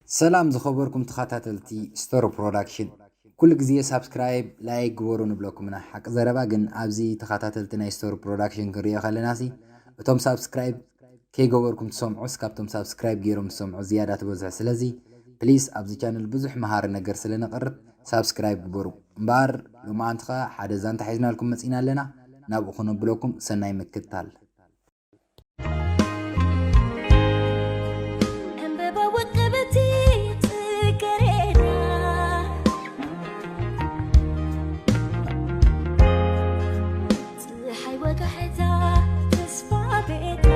ሰላም ዝኸበርኩም ተኸታተልቲ ስቶሪ ፕሮዳክሽን፣ ኩሉ ግዜ ሳብስክራይብ፣ ላይክ ግበሩ ንብለኩም ኢና። ሓቂ ዘረባ ግን ኣብዚ ተኸታተልቲ ናይ ስቶሪ ፕሮዳክሽን ክንሪኦ ከለና ሲ እቶም ሳብስክራይብ ከይገበርኩም ትሰምዑስ ካብቶም ሳብስክራይብ ገይሮም ዝሰምዑ ዝያዳ ትበዝሑ። ስለዚ ፕሊስ ኣብዚ ቻነል ብዙሕ መሃሪ ነገር ስለነቕርብ ሳብስክራይብ ግበሩ። እምበኣር ሎማዓንቲ ኸኣ ሓደ ዛንታ ሒዝናልኩም መጺና ኣለና። ናብኡ ክነብለኩም ሰናይ ምክትታል። ዕምበባ ወቀበቲ ጽገሬዳ፣ ጽሓይ ወጋሕታ ተስፋ ቤታ፣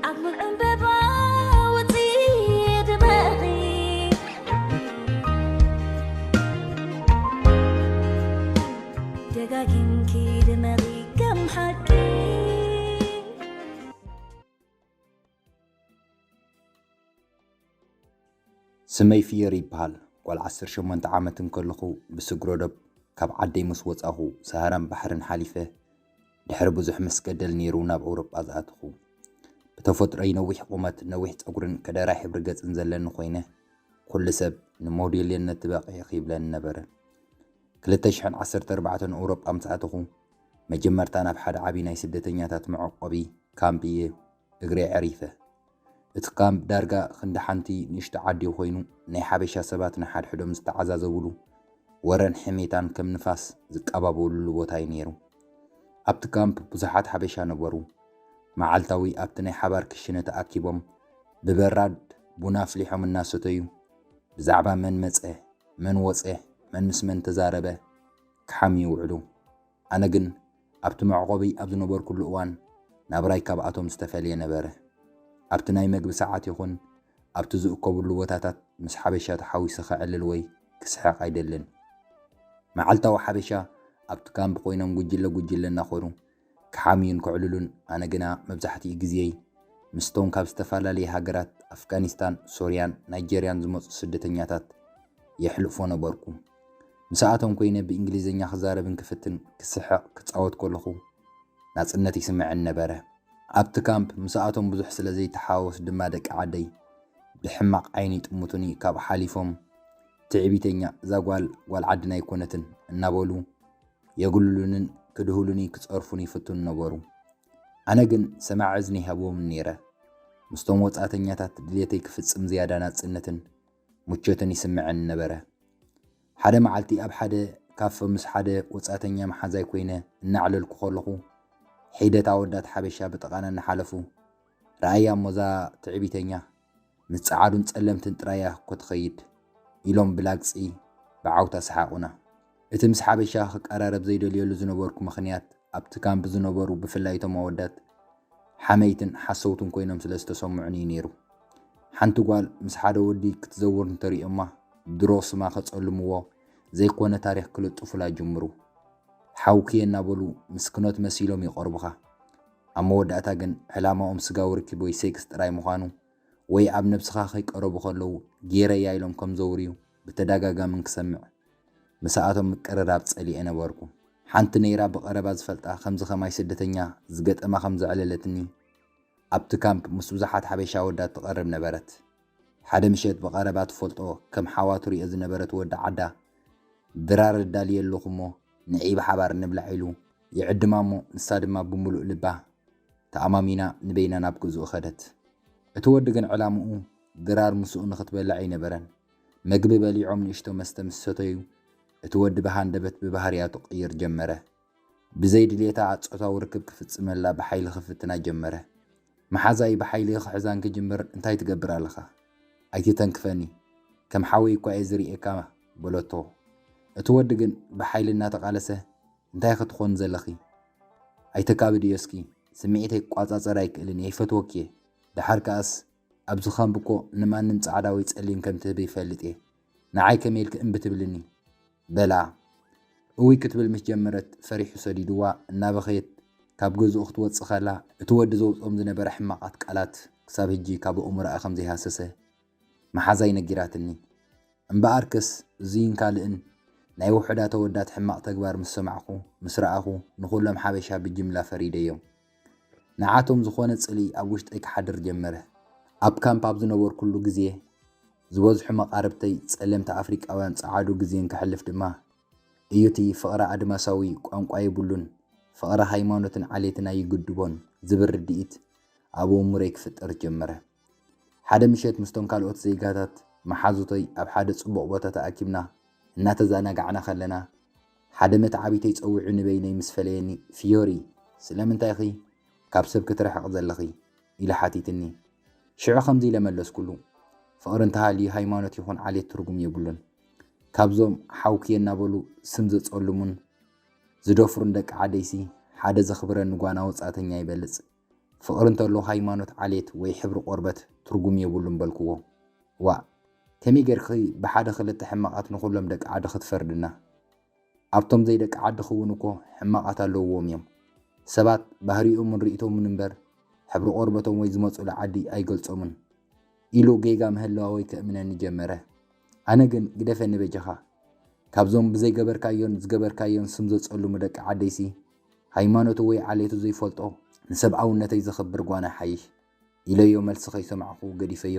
ኣብ ሙን ዕምበባ ውጺ ድመቒ፣ ደጋጊምኪ ድመቒ ከም ሓቂ። ስመይ ፍየር ይበሃል። ጓል ዓሰርተ ሸሞንተ ዓመት እንከለኹ ብስግረ ዶብ ካብ ዓደይ ምስ ወጻኹ ሰሃራን ባሕርን ሓሊፈ ድሕሪ ብዙሕ መስገደል ነይሩ ናብ ኣውሮጳ ዝኣተኹ። ብተፈጥሮይ ነዊሕ ቁመት፣ ነዊሕ ጸጉርን ከደራይ ሕብሪ ገጽን ዘለኒ ኮይነ ኩሉ ሰብ ንሞዴልነት ትበቕዒ ኢኺ ይብለኒ ነበረ። ክልተ ሽሕን ዓሰርተ ኣርባዕተን ኣውሮጳ ምስ ኣተኹ መጀመርታ ናብ ሓደ ዓቢ ናይ ስደተኛታት መዕቆቢ ካምፕ እየ እግረይ ዓሪፈ። እቲ ካምፕ ዳርጋ ክንዲ ሓንቲ ንእሽቶ ዓዲ ኮይኑ ናይ ሓበሻ ሰባት ንሓድሕዶም ዝተዓዛዘብሉ ወረን ሕሜታን ከም ንፋስ ዝቀባበሉሉ ቦታ እዩ ነይሩ። ኣብቲ ካምፕ ብዙሓት ሓበሻ ነበሩ። መዓልታዊ ኣብቲ ናይ ሓባር ክሽነ ተኣኪቦም ብበራድ ቡን ኣፍሊሖም እናሰተዩ ብዛዕባ መን መጸ፣ መን ወጸ፣ መን ምስ መን ተዛረበ ክሓምዩ ይውዕሉ። ኣነ ግን ኣብቲ መዕቆቢ ኣብ ዝነበርኩሉ እዋን ናብራይ ካብኣቶም ዝተፈልየ ነበረ። ኣብቲ ናይ መግቢ ሰዓት ይኹን ኣብቲ ዝእከብሉ ቦታታት ምስ ሓበሻ ተሓዊሰ ከዕልል ወይ ክስሕቕ ኣይደልን። መዓልታዊ ሓበሻ ኣብቲ ካምፕ ኮይኖም ጉጅለ ጉጅለ እናኾኑ ክሓምዩን ከዕልሉን፣ ኣነ ግና መብዛሕትኡ ግዜይ ምስቶም ካብ ዝተፈላለየ ሃገራት ኣፍጋኒስታን፣ ሶርያን ናይጀርያን ዝመጹ ስደተኛታት የሕልፎ ነበርኩ። ምስኣቶም ኮይነ ብእንግሊዝኛ ክዛረብን ክፍትን ክስሕቕ ክጻወት ከለኹ ናጽነት ይስምዐኒ ነበረ። ኣብቲ ካምፕ ምስኣቶም ብዙሕ ስለ ዘይተሓዋወስ ድማ ደቂ ዓደይ ብሕማቕ ዓይኒ ይጥምቱኒ ካብ ሓሊፎም ትዕቢተኛ እዛ ጓል ጓል ዓድና ኣይኮነትን እናበሉ የጉልሉንን ክድህሉኒ ክጸርፉኒ ይፍትኑ ነበሩ። ኣነ ግን ሰማዒ እዝኒ ይሃብዎም ነይረ። ምስቶም ወጻእተኛታት ድሌተይ ክፍጽም ዝያዳ ናጽነትን ምቾትን ይስምዐኒ ነበረ። ሓደ መዓልቲ ኣብ ሓደ ካፈ ምስ ሓደ ወጻእተኛ መሓዛይ ኮይነ እናዕለልኩ ከለኹ ሒደት ኣወዳት ሓበሻ ብጥቓና እናሓለፉ ረኣያ እሞ እዛ ትዕቢተኛ ምስ ጸዓዱን ጸለምትን ጥራይ እያ እኮ ትኸይድ ኢሎም ብላግጺ ብዓውታ ሰሓቑና። እቲ ምስ ሓበሻ ክቀራረብ ዘይደልየሉ ዝነበርኩ ምኽንያት ኣብቲ ካምፕ ዝነበሩ ብፍላይ እቶም ኣወዳት ሓመይትን ሓሰውትን ኮይኖም ስለ ዝተሰምዑኒ እዩ ነይሩ። ሓንቲ ጓል ምስ ሓደ ወዲ ክትዘውር እንተሪኦማ ድሮ ስማ ከጸልምዎ ዘይኮነ ታሪኽ ክልጥፉላ ይጅምሩ። ሓውክየ እናበሉ ምስክኖት መሲሎም ይቐርቡኻ። ኣብ መወዳእታ ግን ዕላማኦም ስጋዊ ርክብ ወይ ሴክስ ጥራይ ምዃኑ ወይ ኣብ ነብስኻ ከይቀረቡ ከለዉ ጌረያ ኢሎም ከም ዘውርዩ ብተደጋጋሚ እንክሰምዕ ምስኣቶም ምቅርራብ ጸሊኤ ነበርኩ። ሓንቲ ነይራ ብቐረባ ዝፈልጣ ከምዚ ከማይ ስደተኛ ዝገጠማ ከም ዘዕለለትኒ ኣብቲ ካምፕ ምስ ብዙሓት ሓበሻ ኣወዳት ትቐርብ ነበረት። ሓደ ምሸት ብቐረባ ትፈልጦ ከም ሓዋ ትሪኦ ዝነበረት ወዲ ዓዳ ድራር እዳልየ ኣለኹ እሞ ንዒ ብሓባር ንብላዕ ኢሉ ይዕድማ እሞ ንሳ ድማ ብምሉእ ልባ ተኣማሚና ንበይና ናብ ገዝኡ ኸደት። እቲ ወዲ ግን ዕላምኡ ድራር ምስኡ ንኽትበልዕ ኣይነበረን። መግቢ በሊዖም ንእሽቶ መስተ ምስ ሰተዩ እቲ ወዲ ብሃንደበት ብባህርያቱ ክቕይር ጀመረ። ብዘይ ድልየታ ጾታዊ ርክብ ክፍጽመላ ብሓይሊ ክፍትና ጀመረ። መሓዛይ ብሓይሊ ክሕዛን ክጅምር እንታይ ትገብር ኣለኻ? ኣይትተንክፈኒ፣ ከም ሓወይ እኳ እየ ዝርእየካ በለቶ። እቲ ወዲ ግን ብሓይሊ እናተቓለሰ እንታይ ኢኺ ትኾኒ ዘለኺ? ኣይተካብድዮ እስኪ፣ ስምዒተይ ክቋጻጸር ኣይክእልን እየ፣ ይፈትወኪ እየ። ደሓር ከኣስ ኣብዚ ካምፕ እኮ ንማንም ጻዕዳ ወይ ጸሊም ከም ትህቢ ይፈልጥ እየ። ንዓይ ከመይ ኢልኪ እምቢ ትብልኒ? በላ። እውይ ክትብል ምስ ጀመረት ፈሪሑ ሰዲድዋ እናበኸየት ካብ ገዝኡ ክትወጽእ ከላ እቲ ወዲ ዘውጽኦም ዝነበረ ሕማቓት ቃላት ክሳብ ሕጂ ካብ ኣእምሮኣ ከም ዘይሃሰሰ መሓዛይ ነጊራትኒ። እምበኣርከስ እዙይን ካልእን ናይ ውሑዳት ኣወዳት ሕማቕ ተግባር ምስ ሰማዕኹ ምስ ረኣኹ ንኹሎም ሓበሻ ብጅምላ ፈሪደዮም። ንዓቶም ዝኾነ ጽልኢ ኣብ ውሽጠይ ክሓድር ጀመረ። ኣብ ካምፕ ኣብ ዝነበርኩሉ ግዜ ዝበዝሑ መቓርብተይ ጸለምቲ ኣፍሪቃውያን ጸዓዱ ግዜን ከሕልፍ ድማ እዩ። እቲ ፍቕሪ ኣድማሳዊ ቋንቋ የብሉን፣ ፍቕሪ ሃይማኖትን ዓሌትን ኣይግድቦን ዝብል ርድኢት ኣብ ኣእምሮይ ክፍጠር ጀመረ። ሓደ ምሸት ምስቶም ካልኦት ዜጋታት መሓዙተይ ኣብ ሓደ ጽቡቕ ቦታ ተኣኪብና እናተዘናጋዕና ከለና ሓደ መተዓቢተይ ጸዊዑ ንበይነይ ምስ ፈለየኒ፣ "ፊዮሪ፣ ስለምንታይ ኢኺ ካብ ሰብ ክትርሕቕ ዘለኺ?" ኢሉ ሓቲትኒ። ሽዑ ከምዚ ኢለ መለስኩሉ፣ "ፍቕሪ እንተሃልዩ ሃይማኖት ይኹን ዓሌት ትርጉም የብሉን። ካብዞም ሓውኪ እናበሉ ስም ዘጸልሙን ዝደፍሩን ደቂ ዓደይሲ ሓደ ዘኽብረኒ ጓና ወጻእተኛ ይበልጽ። ፍቕሪ እንተሎ ሃይማኖት፣ ዓሌት ወይ ሕብሪ ቆርበት ትርጉም የብሉን" በልክዎ። ዋእ፣ ከመይ ጌርኪ ብሓደ ክልተ ሕማቓት ንኹሎም ደቂ ዓዲ ክትፈርድና? ኣብቶም ዘይደቂ ዓድኺ እውን እኮ ሕማቓት ኣለውዎም እዮም። ሰባት ባህሪኦምን ርእይቶምን እምበር ሕብሪ ቆርበቶም ወይ ዝመጹሉ ዓዲ ኣይገልጾምን ኢሉ ጌጋ ምህላወይ ከእምነኒ ጀመረ። ኣነ ግን ግደፈኒ በጃኻ፣ ካብዞም ብዘይገበርካዮን ዝገበርካዮን ስም ዘጸልሙ ደቂ ዓደይሲ ሃይማኖቱ ወይ ዓሌቱ ዘይፈልጦ ንሰብኣውነተይ ዘኽብር ጓና ሓይሽ ኢለዮ። መልሲ ከይሰማዕኹ ገዲፈዮ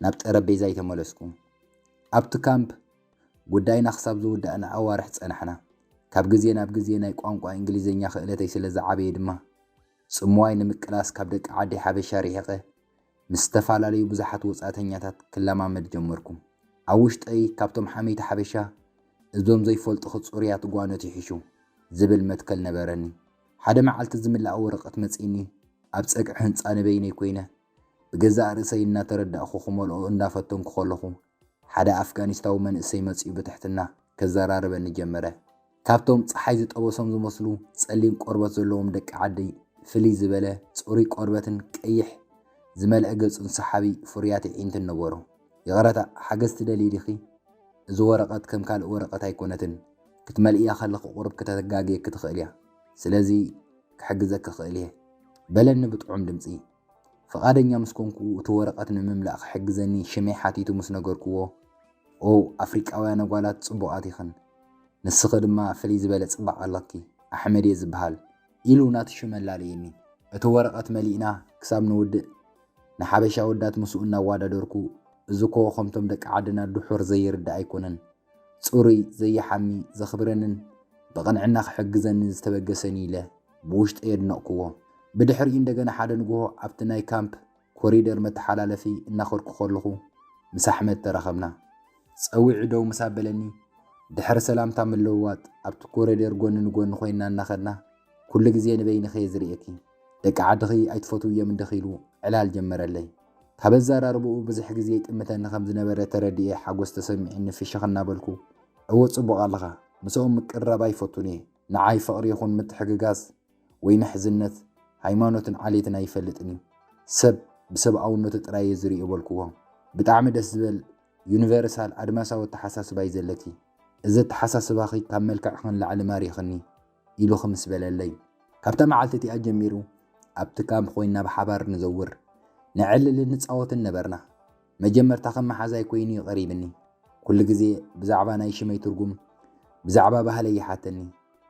ናብ ጠረጴዛይ ተመለስኩ። ኣብቲ ካምፕ ጉዳይና ክሳብ ዝውዳእ ንኣዋርሕ ጸናሕና። ካብ ግዜ ናብ ግዜ ናይ ቋንቋ እንግሊዝኛ ክእለተይ ስለ ዝዓበየ ድማ ጽምዋይ ንምቅላስ ካብ ደቂ ዓዲ ሓበሻ ርሒቐ ምስ ዝተፈላለዩ ብዙሓት ወጻእተኛታት ክለማመድ ጀመርኩ። ኣብ ውሽጠይ ካብቶም ሓመይቲ ሓበሻ እዞም ዘይፈልጡኺ ጽሩያት ጓኖት ይሕሹ ዝብል መትከል ነበረኒ። ሓደ መዓልቲ ዝምላእ ወረቐት መጺእኒ። ኣብ ጸግዒ ህንጻ ንበይነይ ኮይነ ብገዛእ ርእሰይ እናተረዳእኹ ክመልኦ እንዳፈተንኩ ከለኹ ሓደ ኣፍጋኒስታዊ መንእሰይ መጺኡ ብትሕትና ከዘራርበኒ ጀመረ። ካብቶም ጸሓይ ዝጠበሶም ዝመስሉ ጸሊም ቆርበት ዘለዎም ደቂ ዓደይ ፍልይ ዝበለ ጽሩይ ቆርበትን ቀይሕ ዝመልአ ገጹን ሰሓቢ ፍሩያት ኣዒንትን ነበሮ። "ይቕረታ፣ ሓገዝ ትደልዪ ዲኺ? እዚ ወረቐት ከም ካልእ ወረቐት ኣይኮነትን። ክትመልእያ ከለኺ ቁሩብ ከተጋግየኪ ትኽእል እያ። ስለዚ ክሕግዘኪ ክእል እየ" በለኒ ብጥዑም ድምጺ። ፍቓደኛ ምስ ኮንኩ እቲ ወረቐት ንምምላእ ክሕግዘኒ ሽመይ ሓቲቱ ምስ ነገርክዎ፣ "ኦ፣ ኣፍሪቃውያን ኣጓላት ጽቡቓት ኢኽን፣ ንስኺ ድማ ፍልይ ዝበለ ጽባቐ ኣለኪ፣ ኣሕመድ እየ ዝበሃል" ኢሉ ናቱ ሽም ኣላለየኒ። እቲ ወረቐት መሊእና ክሳብ ንውድእ ንሓበሻ ኣወዳት ምስኡ እናወዳደርኩ፣ "እዚ እኮ ከምቶም ደቂ ዓድና ድሑር ዘይርዳእ ኣይኮነን፣ ጽሩይ፣ ዘይሓሚ፣ ዘኽብረንን ብቕንዕና ክሕግዘንን ዝተበገሰን" ኢለ ብውሽጠይ የድነቕክዎ። ብድሕሪኡ እንደገና ሓደ ንግሆ ኣብቲ ናይ ካምፕ ኮሪደር መተሓላለፊ እናኸድኩ ከለኹ ምስ ኣሕመድ ተራኸብና። ጸዊዑ ደው ምስ ኣበለኒ፣ ድሕሪ ሰላምታ ምልውዋጥ ኣብቲ ኮሪደር ጎኒ ንጎኒ ኮይንና እናኸድና፣ "ኩሉ ግዜ ንበይንኺ እየ ዝርእየኪ። ደቂ ዓድኺ ኣይትፈትውዮም እንዲኺ?" ኢሉ ዕላል ጀመረለይ። ካብ ኣዘራርባኡ ብዙሕ ግዜ ይጥምተኒ ከም ዝነበረ ተረዲኤ ሓጎስ ተሰሚዑኒ ፍሽኽ እናበልኩ፣ "እወ፣ ጽቡቕ ኣለኻ። ምስኦም ምቅርራብ ኣይፈቱን እየ። ንዓይ ፍቕሪ ይኹን ምትሕግጋዝ ወይ ምሕዝነት ሃይማኖትን ዓሌትን ኣይፈልጥን እዩ። ሰብ ብሰብኣውነቱ ጥራይ እየ ዝርእዮ" በልክዎ። "ብጣዕሚ ደስ ዝብል ዩኒቨርሳል ኣድማሳዊ ኣተሓሳስባ እዩ ዘለኪ። እዚ ኣተሓሳስባኺ ካብ መልክዕኺ ንላዕሊ ማሪኽኒ" ኢሉ ክምስ በለለይ። ካብታ መዓልቲ እቲኣ ጀሚሩ ኣብቲ ካምፕ ኮይንና ብሓባር ንዘውር፣ ንዕልልን ንጻወትን ነበርና። መጀመርታ ከም መሓዛይ ኮይኑ እዩ ቀሪብኒ። ኩሉ ግዜ ብዛዕባ ናይ ሽመይ ትርጉም፣ ብዛዕባ ባህለይ ይሓተኒ።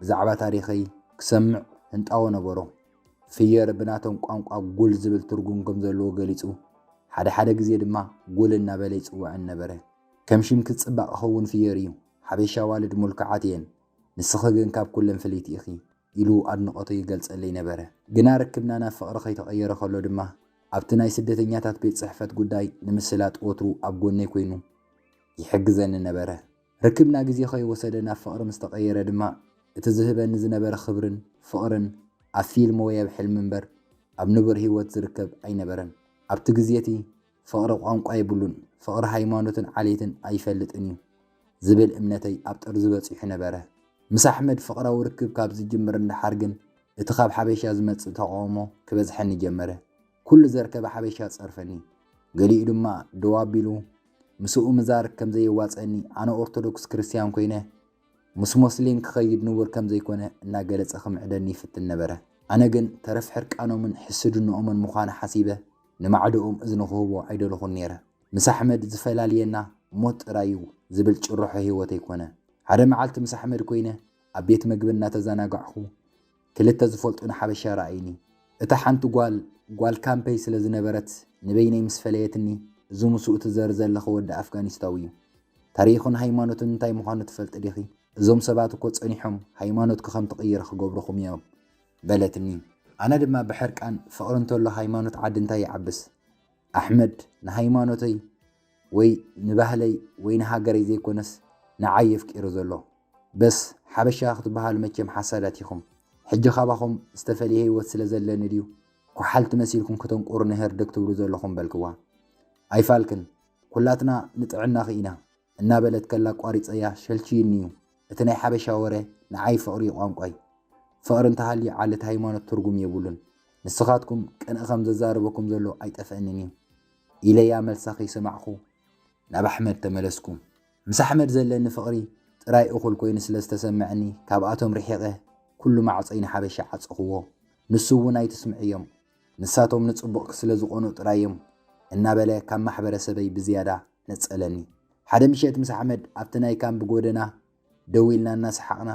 ብዛዕባ ታሪኸይ ክሰምዕ ህንጣዎ ነበሮ። ፍየር ብናቶም ቋንቋ ጉል ዝብል ትርጉም ከም ዘለዎ ገሊጹ፣ ሓደ ሓደ ግዜ ድማ ጉል እናበለ ይጽውዐን ነበረ። "ከም ሽምኪ ጽባቕ ክኸውን ፍየር እዩ። ሓበሻ ኣዋልድ ምልኩዓት እየን፣ ንስኺ ግን ካብ ኩለን ፍልይቲ ኢኺ" ኢሉ ኣድንቖቱ ይገልጸለይ ነበረ። ግና ርክብና ናብ ፍቕሪ ከይተቐየረ ከሎ ድማ፣ ኣብቲ ናይ ስደተኛታት ቤት ጽሕፈት ጉዳይ ንምስላጥ ወትሩ ኣብ ጎነይ ኮይኑ ይሕግዘኒ ነበረ። ርክብና ግዜ ከይወሰደ ናብ ፍቕሪ ምስ ተቐየረ ድማ፣ እቲ ዝህበኒ ዝነበረ ክብርን ፍቕርን ኣብ ፊልም ወይ ኣብ ሕልሚ እምበር ኣብ ንቡር ህይወት ዝርከብ ኣይነበረን። ኣብቲ ግዜ እቲ "ፍቕሪ ቋንቋ የብሉን፣ ፍቕሪ ሃይማኖትን ዓሌትን ኣይፈልጥን እዩ" ዝብል እምነተይ ኣብ ጠርዚ በጺሑ ነበረ። ምስ ኣሕመድ ፍቕራዊ ርክብ ካብ ዝጅምር ንደሓር ግን፣ እቲ ካብ ሓበሻ ዝመጽእ ተቓውሞ ክበዝሐኒ ጀመረ። ኩሉ ዘርከበ ሓበሻ ጸርፈኒ። ገሊኡ ድማ ደው ኣቢሉ ምስኡ ምዛር ከም ዘየዋጽኣኒ፣ ኣነ ኦርቶዶክስ ክርስትያን ኮይነ ምስ ሞስሊም ክኸይድ ንቡር ከም ዘይኮነ እናገለጸ ክምዕደኒ ይፍትን ነበረ። ኣነ ግን ተረፍ ሕርቃኖምን ሕስድንኦምን ምዃነ ሓሲበ ንማዕዶኦም እዝኒ ክህቦ ኣይደለኹን ነይረ። "ምስ ኣሕመድ ዝፈላልየና ሞት ጥራይ እዩ" ዝብል ጭርሖ ህይወተይ ኮነ። ሓደ መዓልቲ ምስ ኣሕመድ ኮይነ ኣብ ቤት መግቢ እናተዘናጋዕኹ ክልተ ዝፈልጡኒ ሓበሻ ረኣዩኒ። እታ ሓንቲ ጓል፣ ጓል ካምፐይ ስለ ዝነበረት፣ ንበይነይ ምስ ፈለየትኒ፣ እዚ ምስኡ ትዘሪ ዘለኺ ወዲ ኣፍጋኒስታዊ እዩ። ታሪኹን ሃይማኖቱን እንታይ ምዃኑ ትፈልጢ ዲኺ? እዞም ሰባት እኮ ጸኒሖም ሃይማኖትኪ ከም ትቕይሪ ክገብሩኹም እዮም፣ በለትኒ። ኣነ ድማ ብሕርቃን፣ ፍቕሪ እንተሎ ሃይማኖት ዓዲ እንታይ ይዓብስ? ኣሕመድ ንሃይማኖተይ ወይ ንባህለይ ወይ ንሃገረይ ዘይኮነስ ንዓይ የፍቂሩ ዘሎ። በስ ሓበሻ ክትበሃሉ መቸም ሓሳዳት ኢኹም። ሕጂ ካባኹም ዝተፈልየ ህይወት ስለ ዘለኒ ድዩ ኩሓልቲ መሲልኩም ከተንቁሩኒ ህርድግ ትብሉ ዘለኹም? በልክዋ። ኣይፋልክን፣ ኩላትና ንጥዕናኺ ኢና እናበለት ከላ ኣቋሪጸያ ሸልችዩኒ እዩ እቲ ናይ ሓበሻ ወረ። ንዓይ ፍቕሪ እዩ ቋንቋይ። ፍቕሪ እንተሃልዩ ዓሌት ሃይማኖት ትርጉም የብሉን። ንስኻትኩም ቅንኢ ከም ዘዛርበኩም ዘሎ ኣይጠፍአንን እዩ ኢለያ መልሳ ከይሰማዕኹ ናብ ኣሕመድ ተመለስኩ። ምስ ኣሕመድ ዘለኒ ፍቕሪ ጥራይ እኹል ኮይኑ ስለ ዝተሰምዐኒ ካብኣቶም ርሒቐ ኩሉ ማዕጾይ ንሓበሻ ዓጸኽዎ። ንሱ እውን ኣይትስምዕዮም፣ ንሳቶም ንጽቡቕ ስለ ዝኾኑ ጥራይ እዮም እናበለ ካብ ማሕበረሰበይ ብዝያዳ ነጸለኒ። ሓደ ምሸት ምስ ኣሕመድ ኣብቲ ናይ ካምፕ ጎደና ደው ኢልና እናሰሓቕና፣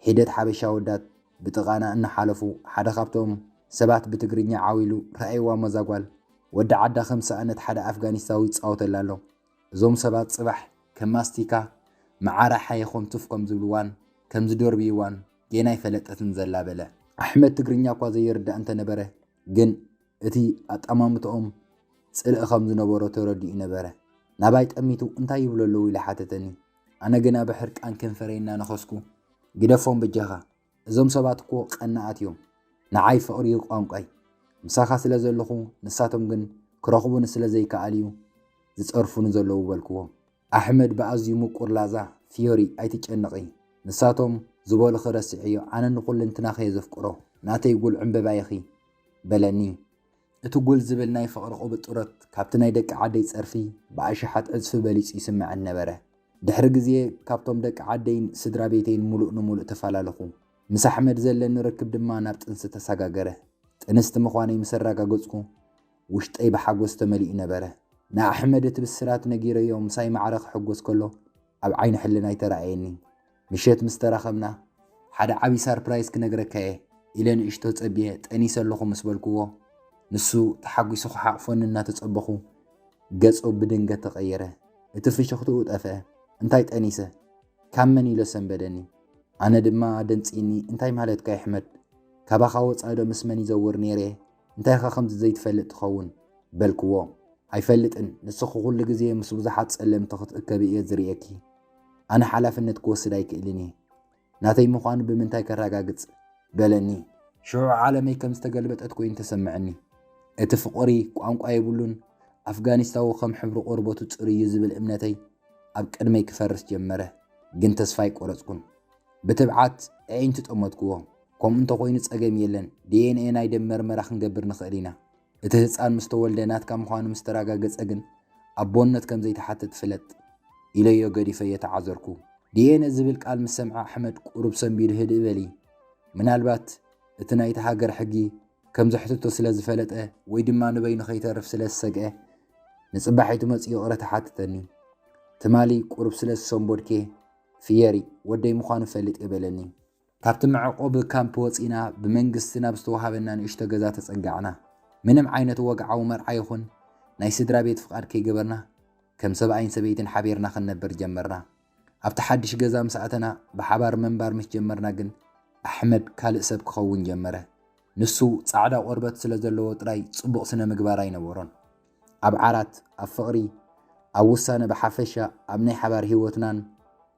ሒደት ሓበሻ ወዳት ብጥቓና እናሓለፉ፣ ሓደ ካብቶም ሰባት ብትግርኛ ዓው ኢሉ፣ "ረኣይዋ እሞ እዛ ጓል፣ ወዲ ዓዳ ከም ሰኣነት ሓደ ኣፍጋኒስታዊ ይጻወተላ ኣሎ። እዞም ሰባት ጽባሕ ከም ማስቲካ መዓረ ሓየኾም ቱፍ ከም ዝብልዋን ከም ዝደርብይዋን ጌና ኣይፈለጠትን ዘላ" በለ። ኣሕመድ ትግርኛ እኳ ዘይርዳእ እንተነበረ፣ ግን እቲ ኣጠማምትኦም ጽልኢ ከም ዝነበሮ ተረዲኡ ነበረ። ናባይ ጠሚቱ "እንታይ ይብሉ ኣለዉ?" ኢሉ ሓተተኒ። ኣነ ግና ብሕርቃን ከንፈረይ እናነኸስኩ፣ "ግደፎም በጃኻ፣ እዞም ሰባት እኮ ቀናኣት እዮም። ንዓይ ፍቕሪ እዩ ቋንቋይ። ምሳኻ ስለ ዘለኹ፣ ንሳቶም ግን ክረኽቡኒ ስለ ዘይከኣሉ እዩ ዝጸርፉኒ ዘለዉ" በልክዎ። ኣሕመድ ብኣዝዩ ምቁር ላዛ፣ "ፊዮሪ፣ ኣይትጨነቒ። ንሳቶም ዝበሉኺ ረስዕዮ፣ ኣነ ንኹልንትናኺ እየ ዘፍቅሮ። ናተይ ጉል ዕምበባ ኢኺ" በለኒ። እቲ ጉል ዝብል ናይ ፍቕሪ ቅብጥሮት ካብቲ ናይ ደቂ ዓደይ ጸርፊ ብኣሽሓት ዕጽፊ በሊጹ ይስምዐኒ ነበረ። ድሕሪ ግዜ ካብቶም ደቂ ዓደይን ስድራ ቤተይን ምሉእ ንምሉእ ተፈላለኹ። ምስ ኣሕመድ ዘለኒ ርክብ ድማ ናብ ጥንሲ ተሰጋገረ። ጥንስቲ ምዃነይ ምስ ኣረጋገጽኩ፣ ውሽጠይ ብሓጎስ ተመሊኡ ነበረ። ንኣሕመድ እቲ ብስራት ነጊረዮ ምሳይ ማዕረ ክሕጎስ ከሎ፣ ኣብ ዓይኒ ሕልናይ ተራእየኒ። ምሸት ምስ ተራኸብና፣ "ሓደ ዓቢ ሳርፕራይዝ ክነግረካ እየ" ኢለ ንእሽቶ ጸቢየ ጠኒሰ ኣለኹ ምስ በልክዎ፣ ንሱ ተሓጒሱ ክሓቕፎኒ እናተጸበኹ፣ ገጹ ብድንገት ተቐየረ። እቲ ፍሽኽትኡ ጠፍአ። "እንታይ ጠኒሰ? ካብ መን?" ኢሉ ሰንበደኒ። ኣነ ድማ ደንጺኒ፣ "እንታይ ማለትካ ኣሕመድ? ካባኻ ወጻኢ ዶ ምስ መን ይዘውር ነይረ? እንታይኻ ከምዚ ዘይትፈልጥ ትኸውን?" በልክዎ። "ኣይፈልጥን፣ ንስኺ ኩሉ ግዜ ምስ ብዙሓት ጸለምቲ ክትእከቢ እየ ዝርእየኪ። ኣነ ሓላፍነት ክወስድ ኣይክእልን እየ። ናተይ ምዃኑ ብምንታይ ከረጋግጽ?" በለኒ። ሽዑ ዓለመይ ከም ዝተገልበጠት ኮይኑ ተሰምዐኒ። እቲ ፍቕሪ ቋንቋ የብሉን፣ ኣፍጋኒስታዊ ከም ሕብሪ ቆርበቱ ጽሩይ እዩ ዝብል እምነተይ ኣብ ቅድመይ ክፈርስ ጀመረ። ግን ተስፋ ኣይቆረጽኩን። ብትብዓት ኣዒንቲ ጠመትክዎ። "ከምኡ እንተኾይኑ ጸገም የለን፣ ዲ ኤን ኤ ናይ ደም መርመራ ክንገብር ንኽእል ኢና። እቲ ህጻን ምስ ተወልደ ናትካ ምዃኑ ምስ ተረጋገጸ ግን ኣቦነት ከም ዘይትሓትት ፍለጥ" ኢለዮ ገዲፈዮ ተዓዘርኩ። ዲ ኤን ኤ ዝብል ቃል ምስ ሰምዐ ኣሕመድ ቁሩብ ሰንቢዱ "ህድእ በሊ፣ ምናልባት እቲ ናይቲ ሃገር ሕጊ ከም ዘሕትቶ ስለ ዝፈለጠ ወይ ድማ ንበይኑ ከይተርፍ ስለ ዝሰግአ ንጽባሒቱ መጺኡ ይቕረታ ሓተተኒ። ትማሊ ቁሩብ ስለ ዝሰንበድኩ ፊየሪ ወደይ ምዃኑ እፈልጥ እየ" በለኒ። ካብቲ መዕቆቢ ካምፕ ወጺና ብመንግስቲ ናብ ዝተዋሃበና ንእሽቶ ገዛ ተጸጋዕና። ምንም ዓይነት ወግዓዊ መርዓ ይኹን ናይ ስድራ ቤት ፍቓድ ከይገበርና ከም ሰብኣይን ሰበይትን ሓቢርና ክንነብር ጀመርና። ኣብቲ ሓድሽ ገዛ ምስ ኣተና ብሓባር ምንባር ምስ ጀመርና ግን ኣሕመድ ካልእ ሰብ ክኸውን ጀመረ። ንሱ ጻዕዳ ቆርበት ስለ ዘለዎ ጥራይ ጽቡቕ ስነ ምግባር ኣይነበሮን። ኣብ ዓራት፣ ኣብ ፍቕሪ፣ ኣብ ውሳነ ብሓፈሻ ኣብ ናይ ሓባር ህይወትናን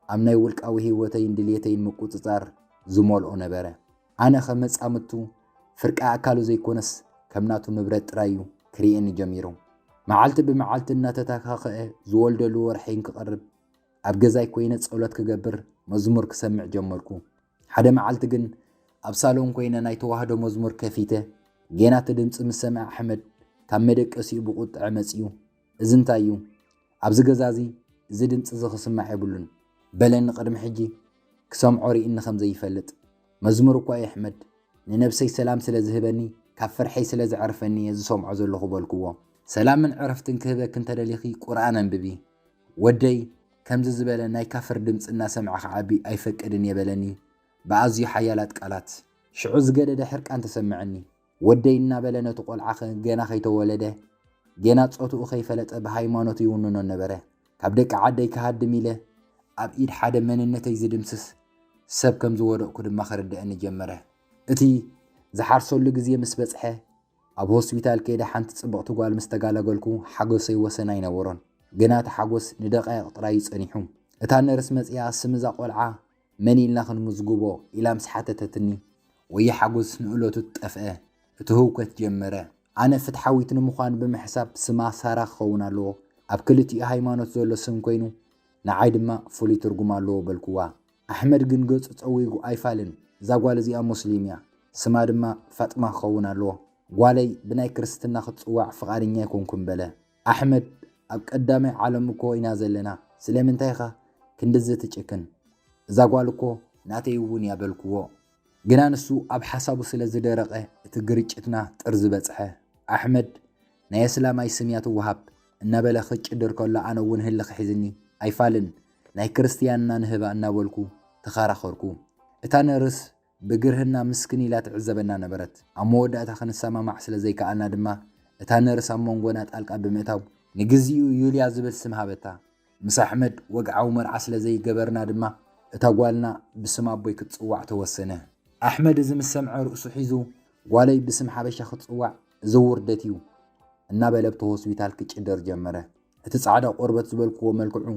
ኣብ ናይ ውልቃዊ ህይወተይን ድልየተይን ምቁጽጻር ዝመልኦ ነበረ። ኣነ ከም መጻምድቱ ፍርቂ ኣካሉ ዘይኮነስ ከም ናቱ ንብረት ጥራይ እዩ ክርእየኒ ጀሚሩ። መዓልቲ ብመዓልቲ እናተተካኸአ ዝወልደሉ ወርሐይ እንክቐርብ ኣብ ገዛይ ኮይነ ጸሎት ክገብር መዝሙር ክሰምዕ ጀመርኩ። ሓደ መዓልቲ ግን ኣብ ሳሎን ኮይነ ናይ ተዋህዶ መዝሙር ከፊተ ጌና እቲ ድምጺ ምስ ሰምዐ ኣሕመድ ካብ መደቀሲኡ ብቁጥዐ መጺኡ "እዚ እንታይ እዩ? ኣብዚ ገዛ እዚ እዚ ድምጺ እዚ ክስማዕ የብሉን" በለኒ። ቅድሚ ሕጂ ክሰምዖ ርኢኒ ከም ዘይፈልጥ። "መዝሙር እኳ እዩ ኣሕመድ፣ ንነብሰይ ሰላም ስለ ዝህበኒ፣ ካብ ፍርሐይ ስለ ዘዕርፈኒ እየ ዝሰምዖ ዘለኹ" በልክዎ። "ሰላምን ዕረፍትን ክህበኪ እንተደሊኺ ቁርኣን ኣንብቢ። ወደይ ከምዚ ዝበለ ናይ ካፍር ድምጺ እናሰምዐ ክዓቢ ኣይፈቅድን እየ" በለኒ ብኣዝዩ ሓያላት ቃላት። ሽዑ ዝገደደ ሕርቃን ተሰምዐኒ። ወደይ እናበለ ነቲ ቆልዓ ኸ-፣ ገና ከይተወለደ፣ ገና ጾትኡ ከይፈለጠ ብሃይማኖቱ ይውንኖ ነበረ። ካብ ደቂ ዓደይ ክሃድም ኢለ ኣብ ኢድ ሓደ መንነተይ ዝድምስስ ሰብ ከም ዝወደቕኩ ድማ ክርድአኒ ጀመረ። እቲ ዝሓርሰሉ ግዜ ምስ በጽሐ፣ ኣብ ሆስፒታል ከይደ ሓንቲ ጽብቕቲ ጓል ምስ ተጋላገልኩ ሓጎሰይ ወሰን ኣይነበሮን። ግና እቲ ሓጎስ ንደቃይቕ ጥራይ እዩ ጸኒሑ። እታ ነርስ መጺኣ፣ "ስም እዛ ቆልዓ መን ኢልና ክንምዝግቦ?" ኢላ ምስ ሓተተትኒ፣ ወየ ሓጎስ ንእለቱ ጠፍአ። እቲ ህውከት ጀመረ። ኣነ ፍትሓዊት ንምዃን ብምሕሳብ፣ "ስማ ሳራ ክኸውን ኣለዎ። ኣብ ክልቲኡ ሃይማኖት ዘሎ ስም ኮይኑ፣ ንዓይ ድማ ፍሉይ ትርጉም ኣለዎ" በልኩዋ። ኣሕመድ ግን ገጹ ጸዊጉ፣ "ኣይፋልን፣ እዛ ጓል እዚኣ ሙስሊም እያ። ስማ ድማ ፋጥማ ክኸውን ኣለዎ። ጓለይ ብናይ ክርስትና ክትጽዋዕ ፍቓደኛ ኣይኮንኩን" በለ። ኣሕመድ፣ "ኣብ ቀዳማይ ዓለም እኮ ኢና ዘለና። ስለምንታይ ኢኻ ክንድዚ ትጭክን? እዛ ጓል እኮ ናተይ እውን እያ" በልኩዎ። ግና ንሱ ኣብ ሓሳቡ ስለ ዝደረቐ፣ እቲ ግርጭትና ጥርዚ በጽሐ። ኣሕመድ፣ "ናይ ኣስላማይ ስም እያ ትወሃብ" እናበለ ክጭድር ከሎ፣ ኣነ እውን ህልኽ ሒዝኒ፣ "ኣይፋልን፣ ናይ ክርስትያንና ንህባ" እናበልኩ ተኸራኸርኩ። እታ ነርስ ብግርህና ምስክን ኢላ ትዕዘበና ነበረት። ኣብ መወዳእታ ክንሰማማዕ ስለ ዘይከኣልና ድማ፣ እታ ነርስ ኣብ መንጎና ጣልቃ ብምእታው፣ ንግዚኡ ዩልያ ዝብል ስም ሃበታ። ምስ ኣሕመድ ወግዓዊ መርዓ ስለ ዘይገበርና ድማ፣ እታ ጓልና ብስም ኣቦይ ክትጽዋዕ ተወሰነ። ኣሕመድ እዚ ምስ ሰምዐ፣ ርእሱ ሒዙ፣ "ጓለይ ብስም ሓበሻ ክትጽዋዕ፣ እዚ ውርደት እዩ" እናበለ ኣብቲ ሆስፒታል ክጭደር ጀመረ። እቲ ጻዕዳ ቆርበት ዝበልክዎ መልክዑ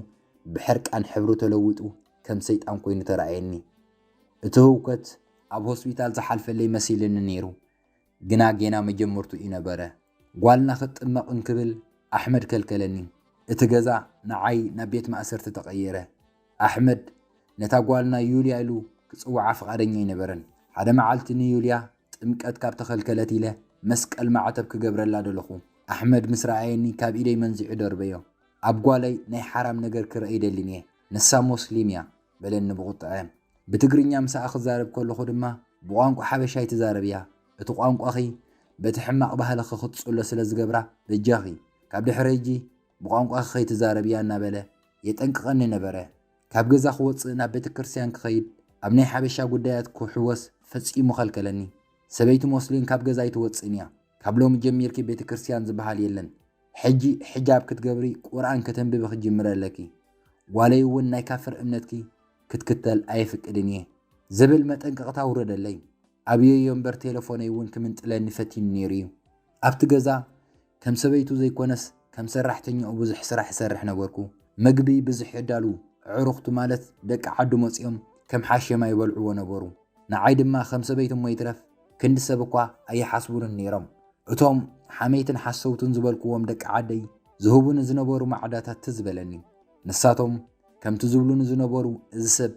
ብሕርቃን ሕብሩ ተለዊጡ፣ ከም ሰይጣን ኮይኑ ተራእየኒ። እቲ ህውከት ኣብ ሆስፒታል ዝሓልፈለይ መሲልኒ ነይሩ፣ ግና ጌና መጀመርቱ እዩ ነበረ። ጓልና ክትጥመቕ እንክብል ኣሕመድ ከልከለኒ። እቲ ገዛ ንዓይ ናብ ቤት ማእሰርቲ ተቐየረ። ኣሕመድ ነታ ጓልና ዩልያ ኢሉ ክጽውዓ ፍቓደኛ ኣይነበረን። ሓደ መዓልቲ ንዩልያ ጥምቀት ካብ ተኸልከለት ኢለ መስቀል ማዕተብ ክገብረላ ደለኹ። ኣሕመድ ምስ ረኣየኒ ካብ ኢደይ መንዚዑ ደርበዮ። "ኣብ ጓለይ ናይ ሓራም ነገር ክርኢ ኣይደልን እየ፣ ንሳ ሞስሊም እያ" በለኒ ብቑጥዐ። ብትግርኛ ምሳኣ ክዛረብ ከለኹ ድማ፣ "ብቋንቋ ሓበሻ ኣይትዛረብያ፣ እቲ ቋንቋኺ በቲ ሕማቕ ባህልኺ ክትጽሎ ስለ ዝገብራ፣ በጃኺ ካብ ድሕሪ ሕጂ ብቋንቋኺ ከይትዛረብያ" እናበለ የጠንቅቐኒ ነበረ። ካብ ገዛ ክወጽእ፣ ናብ ቤተ ክርስቲያን ክኸይድ፣ ኣብ ናይ ሓበሻ ጉዳያት ክሕወስ ፈጺሙ ከልከለኒ። ሰበይቲ ሞስሊም ካብ ገዛ ኣይትወጽእን እያ። "ካብ ሎሚ ጀሚርኪ ቤተ ክርስቲያን ዝበሃል የለን። ሕጂ ሕጃብ ክትገብሪ፣ ቁርኣን ከተንብቢ ክትጅምሪ ኣለኪ። ጓለይ እውን ናይ ካፍር እምነትኪ ክትክተል ኣየፍቅድን እየ" ዝብል መጠንቀቕታ ኣውረደለይ። ኣብየዮ እምበር ቴሌፎነይ እውን ክምንጥለኒ ፈቲኑ ነይሩ እዩ። ኣብቲ ገዛ ከም ሰበይቱ ዘይኮነስ ከም ሰራሕተኛኡ ብዙሕ ስራሕ ይሰርሕ ነበርኩ። መግቢ ብዙሕ የዳሉ። ኣዕሩኽቱ ማለት ደቂ ዓዱ መጺኦም ከም ሓሸማ ይበልዕዎ ነበሩ። ንዓይ ድማ ከም ሰበይቱ እሞ ይትረፍ ክንዲ ሰብ እኳ ኣይሓስቡንን ነይሮም። እቶም ሓመይትን ሓሰውትን ዝበልክዎም ደቂ ዓደይ ዝህቡኒ ዝነበሩ ማዕዳታት ትዝ በለኒ። ንሳቶም ከምቲ ዝብሉኒ ዝነበሩ፣ "እዚ ሰብ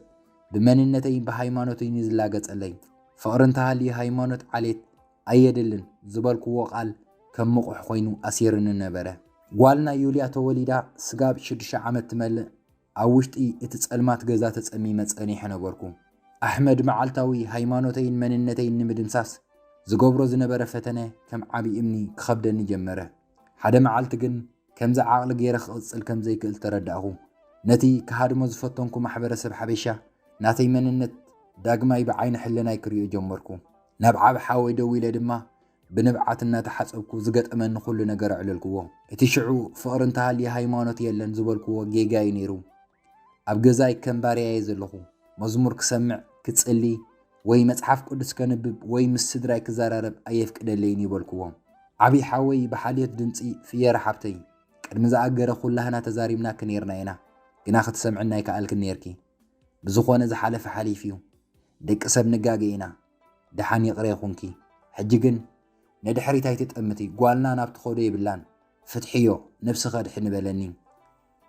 ብመንነተይን ብሃይማኖተይን እዩ ዝላገጸለይ። ፍቕሪ እንተሃልዩ ሃይማኖት ዓሌት ኣየድልን" ዝበልክዎ ቃል ከም ምቑሕ ኮይኑ ኣሲርኒ ነበረ። ጓልና ዩልያ ተወሊዳ ስጋብ ሽዱሽተ ዓመት ትመልእ፣ ኣብ ውሽጢ እቲ ጸልማት ገዛ ተጸሚመ ጸኒሐ ነበርኩ። ኣሕመድ መዓልታዊ ሃይማኖተይን መንነተይን ንምድምሳስ ዝገብሮ ዝነበረ ፈተነ ከም ዓቢ እምኒ ክኸብደኒ ጀመረ። ሓደ መዓልቲ ግን ከምዚ ዓቕሊ ገይረ ክቕጽል ከም ዘይክእል ተረዳእኹ። ነቲ ክሃድሞ ዝፈተንኩ ማሕበረሰብ ሓበሻ ናተይ መንነት ዳግማይ ብዓይኒ ሕልናይ ክርእዮ ጀመርኩ። ናብ ዓቢ ሓወይ ደዊለ ድማ ብንብዓት እናተሓጸብኩ ዝገጠመኒ ኩሉ ነገር ኣዕለልክዎ። እቲ ሽዑ "ፍቕሪ እንተሃልዩ ሃይማኖት የለን" ዝበልክዎ ጌጋ እዩ ነይሩ። ኣብ ገዛይ ከም ባርያ እየ ዘለኹ። መዝሙር ክሰምዕ፣ ክጽሊ፣ ወይ መጽሓፍ ቅዱስ ከንብብ ወይ ምስ ስድራይ ክዘራረብ ኣየፍቅደለይን እዩ በልክዎ። ዓቢ ሓወይ ብሓልዮት ድምጺ፣ "ፍየራ ሓብተይ፣ ቅድሚ ዝኣገረ ኩላህና ተዛሪብናኪ ነይርና ኢና፣ ግና ክትሰምዕና ኣይከኣልክን ነይርኪ። ብዝኾነ ዝሓለፈ ሓሊፉ እዩ። ደቂ ሰብ ንጋገ ኢና። ደሓን ይቕረ ይኹንኪ። ሕጂ ግን ንድሕሪት ኣይትጠምቲ፣ ጓልና ናብ ትኸዶ የብላን። ፍትሕዮ፣ ነብስኺ ኣድሕኒ" በለኒ።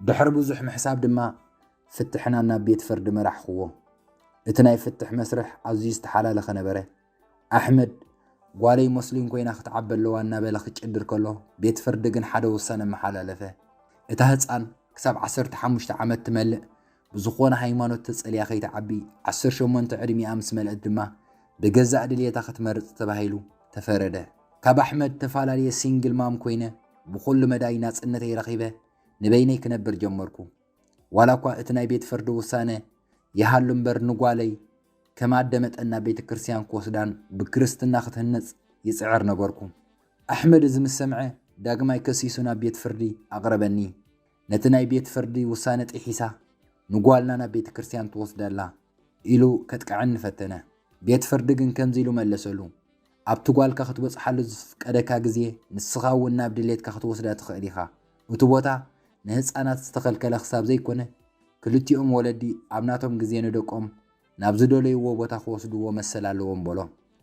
ድሕሪ ብዙሕ ምሕሳብ ድማ ፍትሕና ናብ ቤት ፍርዲ መራሕኽዎ። እቲ ናይ ፍትሕ መስርሕ ኣዝዩ ዝተሓላለኸ ነበረ። ኣሕመድ፣ "ጓለይ ሞስሊም ኮይና ክትዓቢ ኣለዋ" እናበለ ክጭድር ከሎ፣ ቤት ፍርዲ ግን ሓደ ውሳነ ኣመሓላለፈ። እታ ህጻን ክሳብ ዓሰርተ ሓሙሽተ ዓመት ትመልእ፣ ብዝኾነ ሃይማኖት ተጸልያ ከይትዓቢ፣ ዓሰርተ ሸሞንተ ዕድሚኣ ምስ መልአት ድማ ብገዛእ ድልየታ ክትመርጽ ተባሂሉ ተፈረደ። ካብ ኣሕመድ ተፈላለየ ሲንግል ማም ኮይነ፣ ብኹሉ መዳይ ናጽነተይ ረኺበ፣ ንበይነይ ክነብር ጀመርኩ። ዋላ እኳ እቲ ናይ ቤት ፍርዲ ውሳነ ይሃሉ እምበር፣ ንጓለይ ከም ኣደ መጠን ናብ ቤተ ክርስቲያን ክወስዳን ብክርስትና ክትህነጽ ይጽዕር ነበርኩ። ኣሕመድ እዚ ምስ ሰምዐ ዳግማይ ከሲሱ ናብ ቤት ፍርዲ ኣቕረበኒ። ነቲ ናይ ቤት ፍርዲ ውሳነ ጥሒሳ ንጓልና ናብ ቤተ ክርስቲያን ትወስዳ ኣላ ኢሉ ከጥቅዐኒ ፈተነ። ቤት ፍርዲ ግን ከምዚ ኢሉ መለሰሉ፣ ኣብቲ ጓልካ ክትበጽሓሉ ዝፍቀደካ ግዜ ንስኻ እውን ናብ ድሌትካ ክትወስዳ ትኽእል ኢኻ። እቲ ቦታ ንህጻናት ዝተኸልከለ ክሳብ ዘይኮነ ክልቲኦም ወለዲ ኣብ ናቶም ግዜ ንደቆም ናብ ዝደለይዎ ቦታ ክወስድዎ መሰል ኣለዎም በሎ።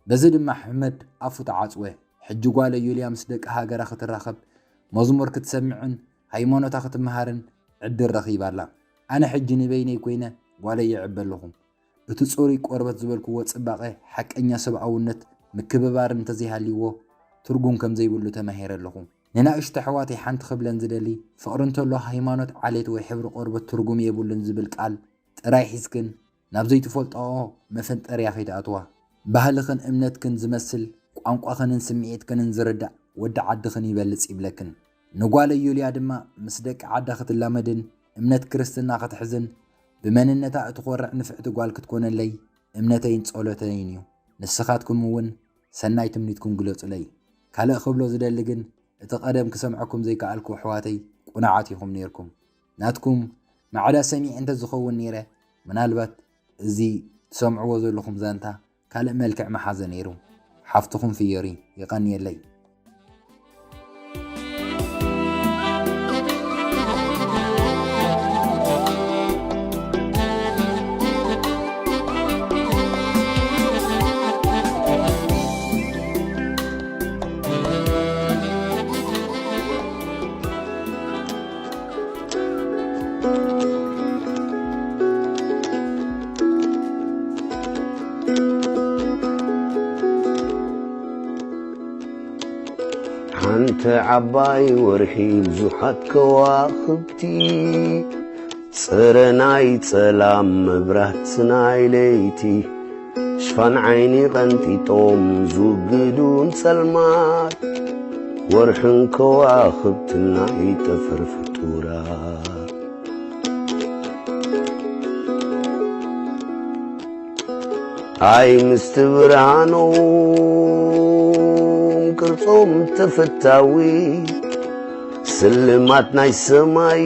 በዚ ድማ ኣሕመድ ኣፉ ተዓጽወ። ሕጂ ጓለ ዩልያ ምስ ደቂ ሃገራ ክትራኸብ፣ መዝሙር ክትሰምዕን ሃይማኖታ ክትመሃርን ዕድል ረኺባ ኣላ። ኣነ ሕጂ ንበይነይ ኮይነ ጓለይ ይዕበ ኣለኹ። እቲ ጽሩይ ቆርበት ዝበልክዎ ጽባቐ ሓቀኛ ሰብኣውነት ምክብባር እንተዘይሃልይዎ ትርጉም ከም ዘይብሉ ተማሂረ ኣለኹ። ንናእሽቱ ኣሕዋተይ ሓንቲ ክብለን ዝደሊ፣ ፍቕሪ እንተሎ ሃይማኖት፣ ዓሌት ወይ ሕብሪ ቆርበት ትርጉም የብሉን ዝብል ቃል ጥራይ ሒዝክን ናብ ዘይትፈልጥኦ መፈንጠርያ ከይትኣትዋ። ባህልኽን እምነትክን ዝመስል ቋንቋኽንን ስምዒትክንን ዝርዳእ ወዲ ዓድኽን ይበልጽ ይብለክን። ንጓለይ ዩልያ ድማ ምስ ደቂ ዓዳ ክትላመድን እምነት ክርስትና ክትሕዝን ብመንነታ እትኾርዕ ንፍዕቲ ጓል ክትኮነለይ እምነተይን ጸሎተይን እዩ። ንስኻትኩም እውን ሰናይ ትምኒትኩም ግለጹለይ። ካልእ ክብሎ ዝደሊ ግን እቲ ቀደም ክሰምዐኩም ዘይከኣልኩ ኣሕዋተይ ቁኑዓት ኢኹም ነይርኩም። ናትኩም ማዕዳ ሰሚዐ እንተ ዝኸውን ነይረ ምናልባት እዚ ትሰምዕዎ ዘለኹም ዛንታ ካልእ መልክዕ ምሓዘ ነይሩ። ሓፍትኹም ፍዮሪ። የቐንየለይ። ሓንቲ ዓባይ ወርሒ ብዙሓት ከዋኽብቲ፣ ጸረ ናይ ጸላም መብራት ናይ ለይቲ፣ ሽፋን ዓይኒ ቀንጢጦም ዝውግዱን ጸልማት፣ ወርሕን ከዋኽብትን ናይ ጠፈር ፍጡራት። ኣይ ምስቲ ብርሃኖም ቅርጾም ተፈታዊ፣ ስልማት ናይ ሰማይ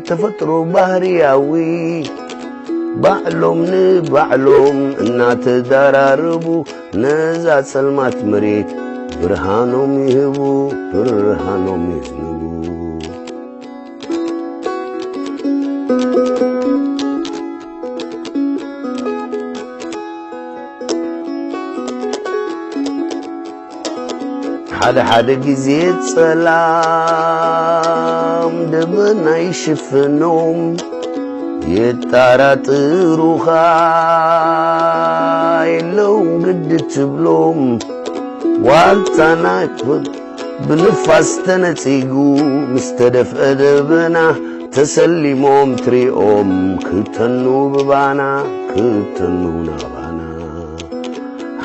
ተፈጥሮ ባህርያዊ፣ ባዕሎም ንባዕሎም እናተዳራረቡ፣ ነዛ ጸልማት መሬት ብርሃኖም ይህቡ፣ ብርሃኖም ይዝንቡ። ሓደ ሓደ ግዜ ጸላም ደበና ይሽፍኖም፣ የጣራጥሩኻ የለውን ግዲ ትብሎም። ዋልታ ናይ ብንፋስ ተነጺጉ ምስ ተደፍአ ደበና፣ ተሰሊሞም ትሪኦም ክተኑ ብባና፣ ክተኑ ናባና።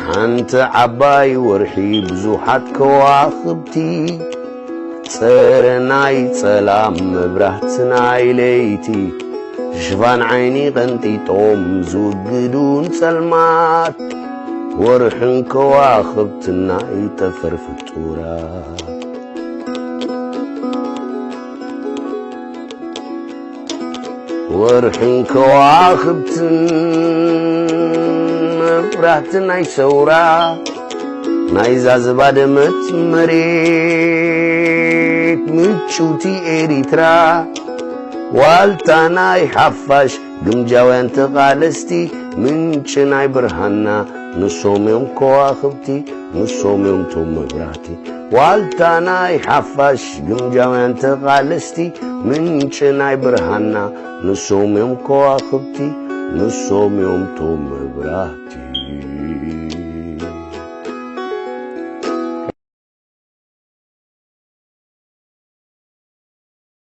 ሓንቲ ዓባይ ወርሒ ብዙሓት ከዋኽብቲ፣ ጸረ ናይ ጸላም መብራህቲ ናይ ለይቲ፣ ሽፋን ዓይኒ ቀንጢጦም ዝውግዱን ጸልማት፣ ወርሕን ከዋኽብትን ናይ ጠፈር ፍጡራት። ወርሕን ከዋኽብትን መብራህቲ ናይ ሰውራ፣ ናይዛ ዝባደመት መሬት ምጭውቲ ኤሪትራ፣ ዋልታ ናይ ሓፋሽ ግምጃውያን ተቓለስቲ፣ ምንጪ ናይ ብርሃንና ንሶም እዮም ከዋኽብቲ፣ ንሶም እዮም ቶም መብራህቲ። ዋልታ ናይ ሓፋሽ ግምጃውያን ተቓለስቲ፣ ምንጪ ናይ ብርሃንና ንሶም እዮም ከዋኽብቲ፣ ንሶም እዮም ቶም መብራህቲ።